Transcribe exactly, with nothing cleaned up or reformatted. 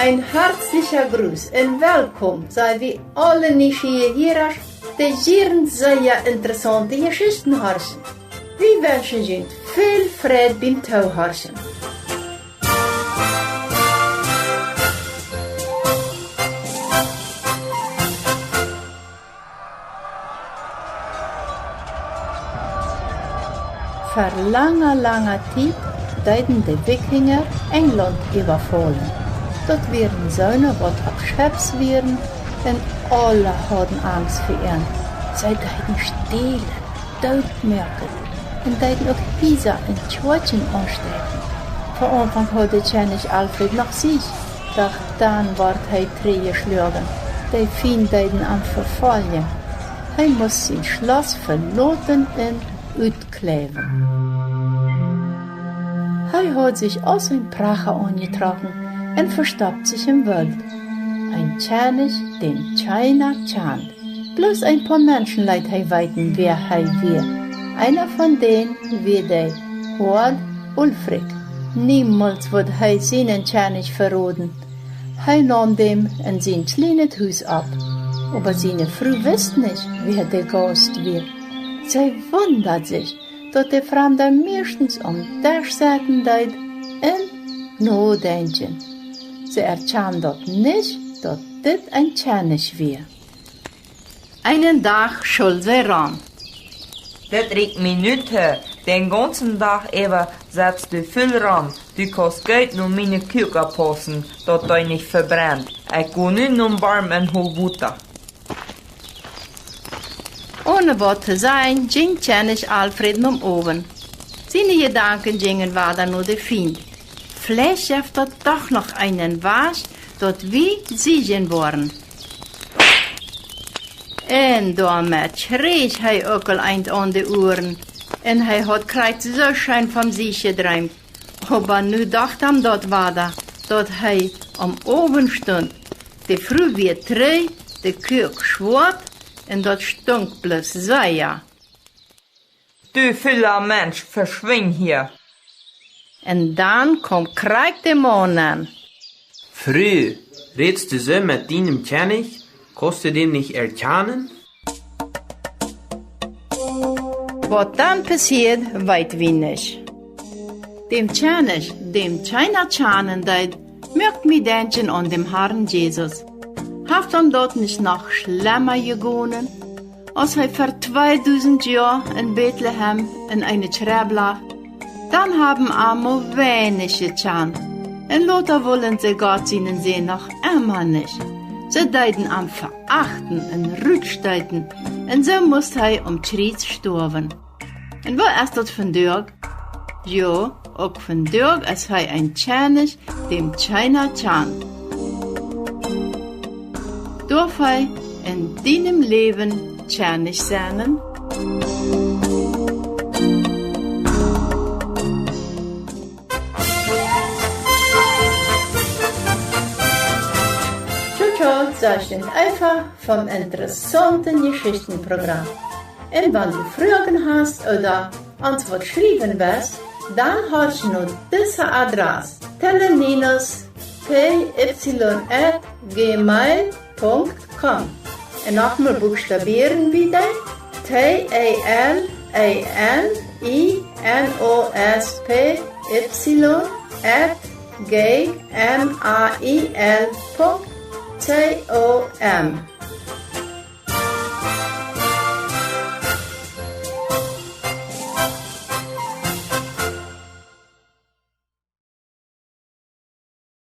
Een hartlicha Gruss un welkom sent wie aule nieschieje Hierasch, dee jieren sea interessaunte Jeschichten horchen. Wie wenschen junt väl Freid biem Toohorchen. Ver langa, langa Tiet deeden de Wikinja Enjlaunt äwafaulen. Daut wieren soone, waut opp Scheps wieren, un aule hauden Angst fa an. See deeden stälen, dootmoaken un deeden uk Hiesa un Kjoakjen aunstecken. Von Aunfank haud de Kjennich Alfred noch Siech, doch dan wort hee trigjjeschloagen. De Fiend deeden am vefoljen. Hee must sien Schloss veloten un utkjleewen. Hee haud sikj aus een Pracha aunjetrocken un vestopt sikj em Woolt. Een Kjennich, dän kjeena kjand. Bloos een poa Menschen leet hee weeten, wäa hee wia. Eena von dän wia de Hoad Ulfric. Niemols wudd hee sienen Kjennich veroden. Hee naum dän en sien kjlienet Hus opp. Oba siene Fru wist nich, wäa de Gaust wia. See wundad sikj, daut de Framda meistens aum Desch setten deed un nodenkjen. See erkjand daut nich, daut dit een Kjennich wia. Eenen Dach schull see rom. Daut rieekjt mie nich too. Dän gaunzen Dach äwa setst du väl rom. Du kaust goot no miene Kjoakj oppaussen, daut dee nich vebrent. Ekj go nu nom Borm un hol Wota. Onen waut to sajen jinkj Kjennich Alfred nom Owen. Siene Jedanken jinjen wada no de Fiend. Veleicht jeft daut doch noch eenen Wajch, daut wie sieejen woaren. Un doamet kjrieech hee uk aul eent aun de Uaren, un hee haud krakjt soo scheen vom Siech jedreemt. Oba nu docht am daut wada, daut hee aum Owen stunt. De Fru wia trigj, de Kjoakj schwoat, un daut stunk bloos sea. Du fula Mensch, veschwinj hia! Un dan kjemt krakjt de Maun aun. Fru, rätst du soo met dienem Kjennich? Kaust du dän nich erkjanen? Waut dan passieed, weet wie nich. Däm Kjennich, dän kjeena kjanen deed, muak mie denkjen aun däm Harn Jesus. Haft am daut nich noch schlemma jegonen, aus hee ver tweedusent Joa en Betlehem en eene Kjrebb lach? Dan haben am mau weinich jekjant, un lota wullen see Gott sienen Sän noch emma nich. See deeden am veachten un rutsteeten, un soo must hee aum Kjriez stoawen. Un woo es daut vondoag? Jo, uk vondoag es hee een Kjennich, dän kjeena kjant. Doaf hee en dienem Läwen Kjennich sennen? Tjo, tjo, sajcht Eva vom interessaunten Jeschichtenprogram. Un wan du Froagen hast ooda ons waut schriewen west, dan horch no dise Adress: teleninos py at gmail punkt com. Un nochmol buchstabieren wie dee: T E L E N I N O S P Y at G M A I L punkt C O M.